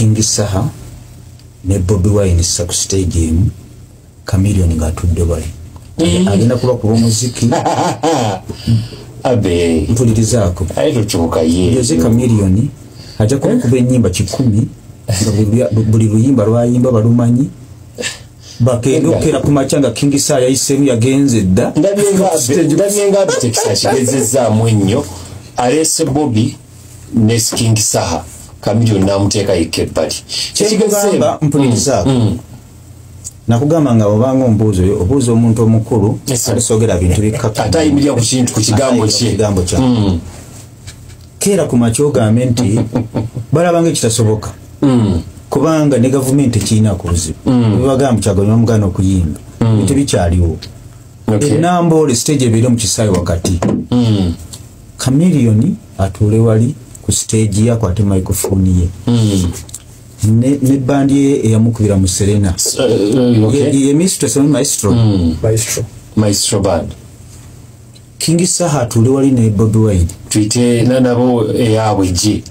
King Saha ne Bobi Wine ku stage emu, Chameleone ng'atudde wali, agenda kuba kuba omuziki. Abe. Mpulirizaako. Aye, tokyuka ye. Jose Chameleone ajja kuba ennyimba 100 nga buli luyimba lwayimba balumanyi. Bagenda okukera ku makya nga King Saha yayiseemu, yagenze dda. Ndabye nga Abitex akigezezzaamu ennyo, aleese Bobi ne King Saha, Chameleone n'amuteeka yekka ebbali. Kyekugamba, mpulirizaako, nakugamba nga obanga ombuuza oyo obuuza omuntu omukulu alisogera bintu bikkaka. Ate ayimirira ku kintu, ku kigambo kye. Kigambo kya keera ku makya ogambe nti balabanga ekitasoboka, kubanga ne gavumenti ekirinaku buzibu. Bebagamba Kyagulanyi bamugana okuyimba, bintu bikyaliwo. Enamboole stage ebeere mu kisaawe wakati, Chameleone atuule wali ku stage ye, akwate microphone ye ne bandi ye eyamukubira mu Serena. Ye Maestro, Serena Maestro. Maestro. Maestro Band. King Saha atuule wali ne Bobi Wine. Tuyite nabo eyaabwe gye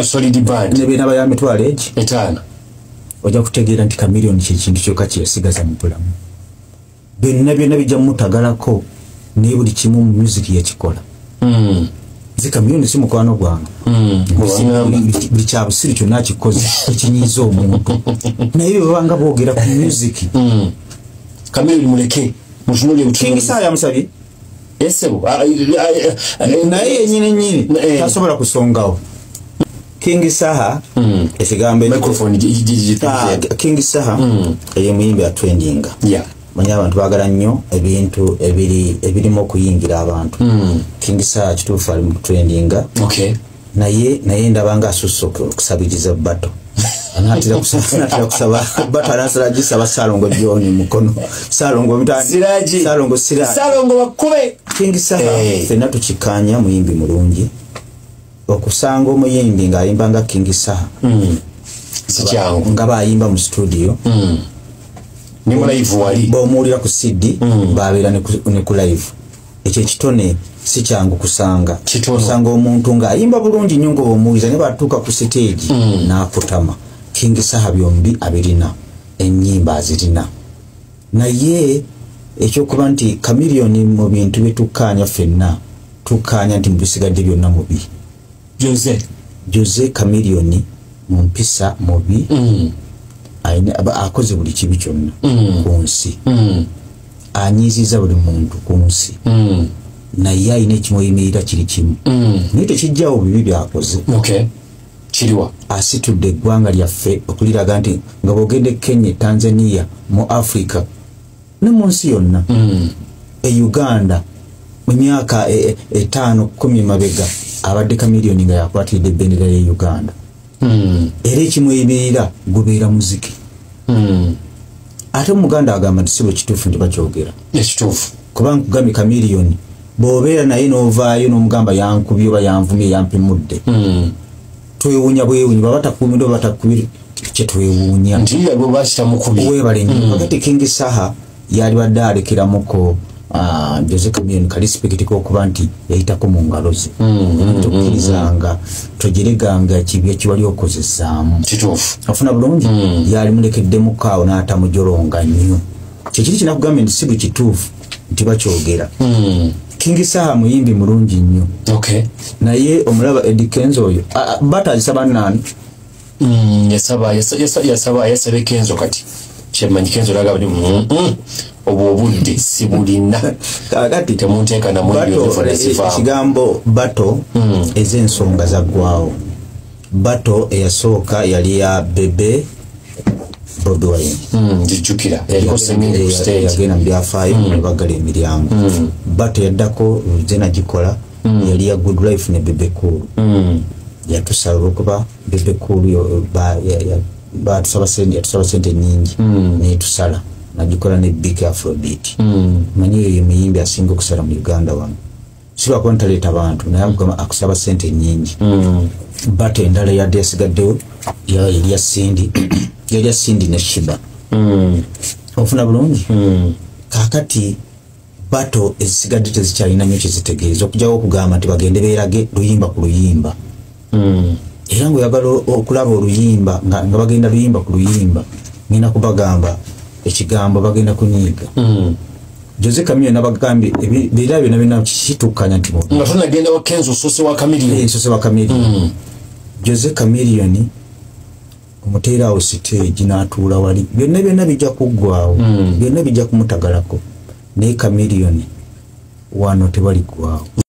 Solid Band. Ne benaba ya mitwalo egi 5. Ojja kutegeera nti Chameleone kyekintu kyokka kyeyasigaza mu bulamu. Byonna byonna bijja mutagalako, naye buli kimu mu music yakikola. Nze Chameleone si mukwano gwange. Buli kyabusiru kyonna akikoze ekinyiiza omuntu, naye bwe babanga boogera ku music, Chameleone muleke mutunulire. King Saha yamusabye. Esebo. Naye yenyini nyini tasobola kusongawo King Saha ekigambo. Microphone. King Saha ye muyimbi atrendinga. Manyi abantu baagala nnyo ebintu ebirimu okuyingira abantu. King Saha kituufu ali mu trendinga, naye ndabanga asusse okusabiriza battle. Anaatera kusaba battle, anasala gisaba Salongo John mukono Salongo. Siraji. Salongo Siraji. Salongo bakube. King Saha, ffenna tukikkaanya, muyimbi mulungi. Okusanga omuyimbi ng'ayimba nga King Saha sikyangu. Nga bayimba mu studio, ne mu live wali. Bw'omuwulira ku CD, babeera ne ku live. Ekyo ekitone si kyangu kusanga. Kitono. Kusanga omuntu ng'ayimba bulungi nnyo nga omuwuliza, naye batuuka ku stage n'akutama. King Saha byombi abirina, ennyimba azirina, naye ekyokuba nti Chameleone mu bintu byetukkaanya ffenna, tukkaanya nti mu bisigadde byonna mubi. Jose. Jose Chameleone mu mpisa mubi. Akoze buli kibi kyonna ku nsi, anyiiziza buli muntu ku nsi, naye alina ekimuyimirira kiri kimu, naye tekijjawo bibi byakoze. Okay, kiriwa? Asitudde eggwanga lyaffe okuliraga nti nga bw'ogenda e Kenya, Tanzania, mu Africa ne mu nsi yonna, e Uganda mu myaka 5, 10 mabega abadde Chameleone nga yakwatiridde ebendera ye Uganda. Era ekimuyimirira gubeera muziki. Ate omuganda agamba nti si bwe kituufu nti bakyogera. Ekituufu. Kubanga nkugambye, Chameleone bw'obeera naye n'ovaayo n'omugamba yankubye oba yanvumye, yampemudde, twewuunya bwewuunya baba takuumidde oba batakubire, kyetwewuunya. Nti bwe bakitamukubye. Weebale nnyo. Kakati King Saha yalibadde alekeramuko Jose Chameleone ka respect k'okuba nti yayitako mu ngalo ze. Tokkirizanga, togireganga ekibi ekiwali okozesaamu. Kituufu. Afuna bulungi, yali mulekeddemuko awo n'atamujolonga nnyo. Kyekiri kinakugambye nti si bwe kituufu nti bakyogera. King Saha muyimbi mulungi nnyo, naye omulaba Eddy Kenzo oyo batazisaba nani? Yasaba Kenzo. Kati kyemmanyi Kenzo nagamba nti obwo obudde sibulina." Kakati Temunteeka namwe. Battle, ekigambo battle, ez'ensonga zaggwawo. Battle eyasooka yali ya Bebe, Bobi Wine. Njijjukira yaliko sengenge ku stage. Yagenda mu byafaayo ne baggala emiryango. Battle yaddako ze nagikola yali ya Good Life ne Bebe Cool. Yatusala olwokuba Bebe Cool batusaba sente, yatusaba sente nyingi netusala. Nagikola ne Big Afrobeat. Manyi eyo muyimbi asinga okusala mu Uganda wano, si lwakuba ntaleeta bantu, naye akugamba akusaba sente nyingi. Battle endala yadde yasigaddewo yali ya Cindy, yali ya Cindy ne Sheebah. Ofuna bulungi. Kakati battle ezisigadde tezikyalina nnyo kyezitegeeza okugyawo okugamba nti bagende beerage luyimba ku luyimba. Era ngaoyagala okulaba oluyimba nga bagenda luyimba ku luyimba, ngenda kubagamba ekigambo bagenda kunyiiga. Jose Chameleone nabagambye ebira byonna byonna kituukanya nti nga tonagenda wa Kenzo, osose wa Chameleone. Nsose wa Chameleone. Jose Chameleone omuteera awo stage n'atuula wali, byonna byonna bijja kuggwawo, byonna bijja kumutagalako, naye Chameleone wano tebaliggwawo.